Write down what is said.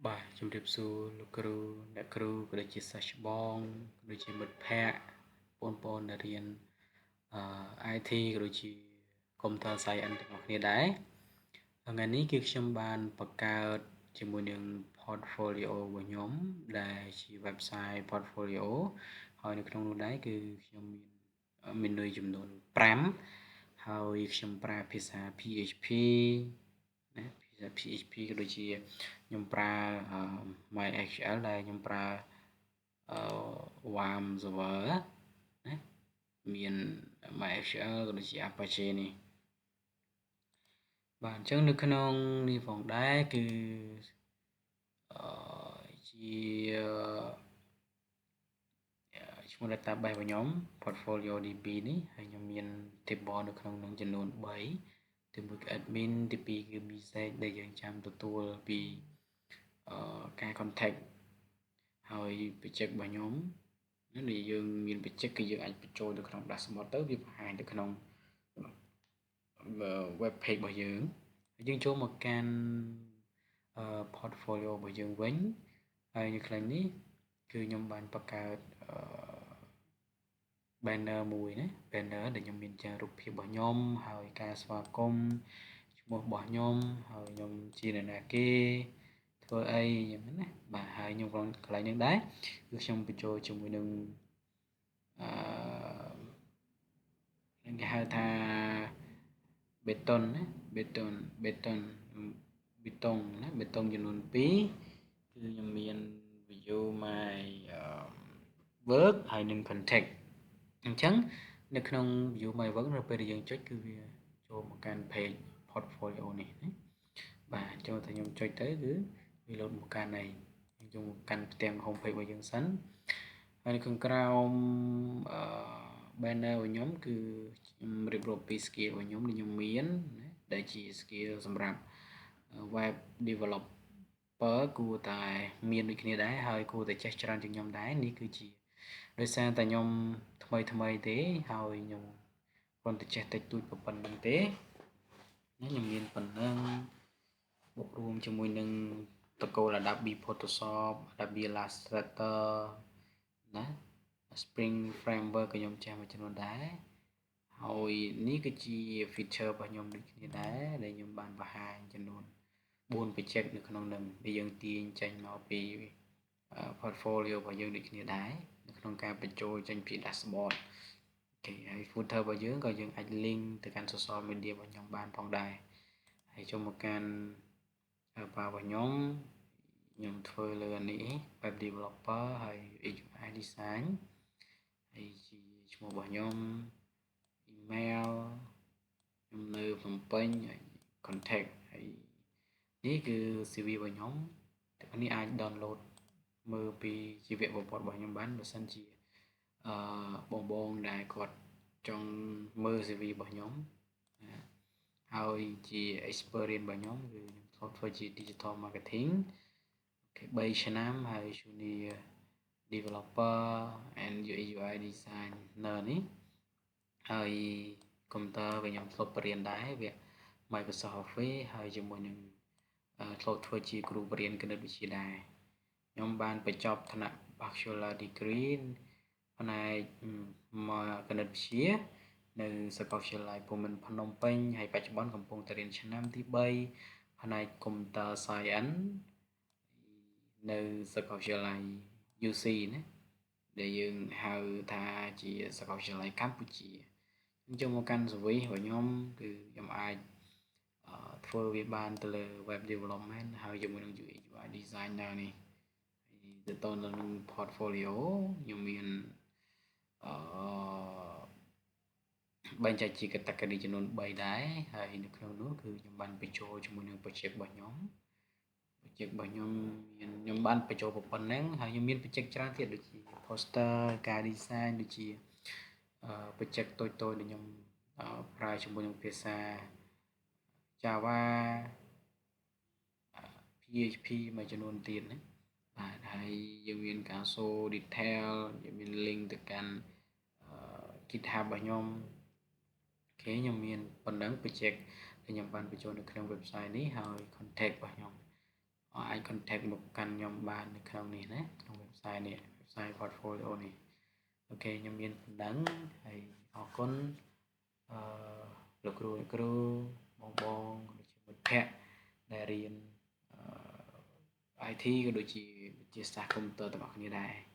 បាទជំរាបសួរលោកគ្រូអ្នកគ្រូក៏ដូចជាសិស្សច្បងក៏ដូចជាមិត្តភ័ក្តិបងប្អូនដែលរៀនអឺ IT ក៏ដូចជា Computer Science ទាំងអស់គ្នាដែរថ្ងៃនេះគឺខ្ញុំបានបង្កើតជាមួយនឹង portfolio របស់ខ្ញុំដែលជា website portfolio ហើយនៅក្នុងនោះដែរគឺខ្ញុំមាន menu ចំនួន5ហើយខ្ញុំប្រើភាសា PHP ណាភាសា PHP ក៏ដូចជាខ្ញុំប្រើ MySQL ដែលខ្ញុំប្រើ WAMP server ណាមាន MySQL ក៏ដូចជា Apache នេះបាទអញ្ចឹងនៅក្នុងនេះផងដែរគឺអឺជាឈ្មោះ database របស់ខ្ញុំ portfolio DB នេះហើយខ្ញុំមាន table នៅក្នុងនឹងចំនួន3ទី1គឺ admin ទី2គឺ message ដែលយើងចាំទទួលពីការ contact ហើយ project របស់ខ្ញុំនេះយើងមាន project គឺយើងអាចបញ្ចូលទៅក្នុង dashboard ទៅវាបង្ហាញទៅក្នុង web page របស់យើងហើយយើងចូលមកកាន់ portfolio របស់យើងវិញហើយនៅកន្លែងនេះគឺខ្ញុំបានបង្កើត banner មួយណា banner ដែលខ្ញុំមានចារូបភាពរបស់ខ្ញុំហើយការស្វាគមន៍ឈ្មោះរបស់ខ្ញុំហើយខ្ញុំជានរណាគេធ្វើអីយ៉ាងហ្នឹងណាបាទហើយខ្ញុំកន្លែងនេះដែរគឺខ្ញុំបញ្ចូលជាមួយនឹងអឺគេហៅថា button ណា button button ប៊ូតុងណាប៊ូតុងចំនួន2គឺខ្ញុំមាន view my work ហើយនិង contact អញ្ចឹងនៅក្នុង view my work នៅពេលដែលយើងចុចគឺវាចូលមកកាន់ page portfolio នេះណាបាទចូលតែខ្ញុំចុចទៅគឺវាលោតមកកាន់ហើយយើងចូលមកកាន់ផ្ទាំង home page របស់យើងសិនហើយនៅខាងក្រោមអឺ banner របស់ខ្ញុំគឺខ្ញុំរៀបរាប់ពី skill របស់ខ្ញុំដែលខ្ញុំមានណាដែលជា skill សម្រាប់ web developer គួរតែមានដូចគ្នាដែរហើយគួរតែចេះច្រើនជាងខ្ញុំដែរនេះគឺជាដោយសារតែខ្ញុំថ្មីថ្មីទេហើយខ្ញុំគ្រាន់តែចេះតិចតួចប៉ុណ្្នឹងទេខ្ញុំមានប៉ុណ្ណឹងបូករួមជាមួយនឹងតកូល Adobe Photoshop, Adobe Illustrator ណា Spring Framework ក៏ខ្ញុំចេះមួយចំនួនដែរហើយនេះគឺជា feature របស់ខ្ញុំដូចគ្នាដែរដែលខ្ញុំបានបង្ហាញចំនួន4 project នៅក្នុងនឹងដែលយើងទាញចេញមកពី portfolio របស់យើងដូចគ្នាដែរនៅក្នុងការបញ្ចូលចេញពី dashboard OK ហើយ footer របស់យើងក៏យើងអាច link ទៅកាន់ social media របស់ខ្ញុំបានផងដែរហើយចូលមកកាន់បារបស់ខ្ញុំខ្ញុំធ្វើលើអានេះ web developer ហើយ UI design ហើយជាឈ្មោះរបស់ខ្ញុំ email ខ្ញុំនៅភ្នំពេញហើយ contact ហើយនេះគឺ CV របស់ខ្ញុំតែនេះអាច download មើលពីជីវប្រវត្តិរបស់ខ្ញុំបានបើសិនជាអឺបងបងដែលគាត់ចង់មើល CV របស់ខ្ញុំហើយជា experience របស់ខ្ញុំគឺខ្ញុំធ្លាប់ធ្វើជា digital marketing OK 3ឆ្នាំហើយ junior developer and UI UI designer នេះហើយកុំព្យូទ័រក៏ខ្ញុំធ្លាប់បរៀនដែរវគ្គ Microsoft Office ហើយជាមួយនឹងធ្លាប់ធ្វើជាគ្រូបរៀនគណិតវិទ្យាដែរខ្ញុំបានបញ្ចប់ថ្នាក់ Bachelor Degree ផ្នែកគណិតវិទ្យានៅសាកលវិទ្យាល័យភូមិន្ទភ្នំពេញហើយបច្ចុប្បន្នកំពុងតែរៀនឆ្នាំទី3ផ្នែក Computer Science នៅសាកលវិទ្យាល័យ UC ណាដែលយើងហៅថាជាសាកលវិទ្យាល័យកម្ពុជាអញ្ចឹងមកកាន់ service របស់ខ្ញុំគឺខ្ញុំអាចធ្វើវាបានទៅលើ web development ហើយជាមួយនឹង UI UI designer នេះទៅតទៅនឹង portfolio ខ្ញុំមានអឺបែងចែកជា category ចំនួន3ដែរហើយនៅក្នុងនោះគឺខ្ញុំបានបញ្ចូលជាមួយនឹង project របស់ខ្ញុំ project របស់ខ្ញុំមានខ្ញុំបានបញ្ចូលប៉ុណ្ណឹងហើយខ្ញុំមាន project ច្រើនទៀតដូចជា poster ការ design ដូចជា project តូចៗដែលខ្ញុំប្រើជាមួយនឹងភាសា Java PHP មួយចំនួនទៀតណាបាទហើយយើងមានការ show detail យើងមាន link ទៅកាន់ GitHub របស់ខ្ញុំOK ខ្ញុំមានប៉ុណ្ណឹង project ដែលខ្ញុំបានបញ្ចូលនៅក្នុង website នេះហើយ contact របស់ខ្ញុំ អាច contact មកកាន់ខ្ញុំបាននៅក្នុងនេះណាក្នុង website នេះ website portfolio នេះ។ OK ខ្ញុំមានប៉ុណ្ណឹងហើយអរគុណអឺលោកគ្រូអ្នកគ្រូបងបងដូចជាមិត្តភ័ក្តិដែលរៀនអឺ IT ក៏ដូចជាវិទ្យាសាស្ត្រកុំព្យូទ័រទាំងអស់គ្នាដែរ។